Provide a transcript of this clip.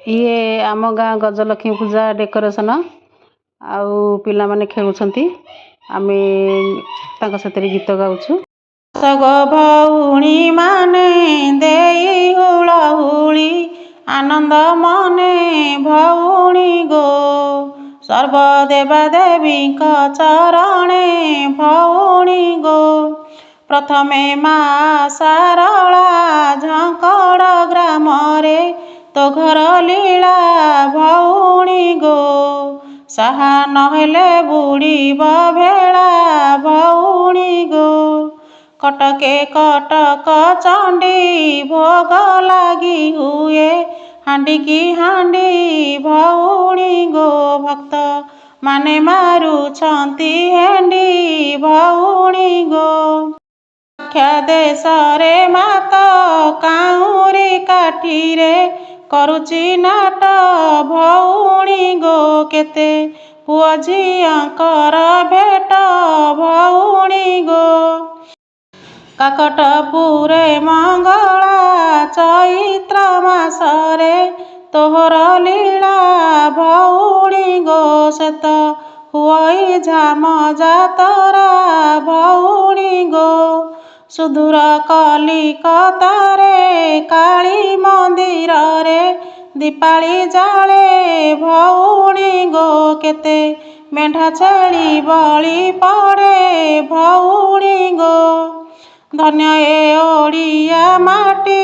ଇଏ ଆମ ଗାଁ ଗଜଲକ୍ଷ୍ମୀ ପୂଜା ଡେକୋରେସନ୍ ଆଉ ପିଲାମାନେ ଖେଳୁଛନ୍ତି। ଆମେ ତାଙ୍କ ସାଥିରେ ଗୀତ ଗାଉଛୁ। ଗୋ ଭଉଣୀ ମାନେ ଦେଇ ହୁଳହୁଳି, ଆନନ୍ଦ ମନେ ଭଉଣୀ ଗୋ, ସର୍ବ ଦେବାଦେବୀଙ୍କ ଚରଣେ ଭଉଣୀ ଗୋ। ପ୍ରଥମେ ମା ଶାରଳା ଝଙ୍କଡ଼ ଗ୍ରାମରେ ତୋ ଘର ଲୀଳା ଭଉଣୀ ଗୋ, ସାହା ନହେଲେ ବୁଡ଼ିବ ଭେଳା ଭଉଣୀ ଗୋ। କଟକେ କଟକ ଚଣ୍ଡୀ ଭୋଗ ଲାଗି ହୁଏ ହାଣ୍ଡିକି ହାଣ୍ଡି ଭଉଣୀ ଗୋ, ଭକ୍ତ ମାନେ ମାରୁଛନ୍ତି ହେଣ୍ଡି ଭଉଣୀ ଗୋ। ଦେଶରେ ମାତ କାଉଁରୀ କାଠିରେ କରୁଛି ନାଟ ଭଉଣୀ ଗୋ, କେତେ ପୁଅ ଝିଅଙ୍କର ଭେଟ ଭଉଣୀ ଗୋ। କାକଟପୁରେ ମଙ୍ଗଳା ଚୈତ୍ର ମାସରେ ତୋହର ଲୀଳା ଭଉଣୀ ଗୋ, ସେତ ହୁଅଇ ଝାମ ଯାତରା ଭଉଣୀ ଗୋ। ସୁଦୂର କଲିକତାରେ କାଳୀ ମନ୍ଦିରରେ ଦୀପାଳି ଜାଳେ ଭଉଣୀ ଗୋ, କେତେ ମେଣ୍ଢା ଛେଳି ବଳି ପଡ଼େ ଭଉଣୀ ଗୋ। ଧନ୍ୟ ଏ ଓଡ଼ିଆ ମାଟି।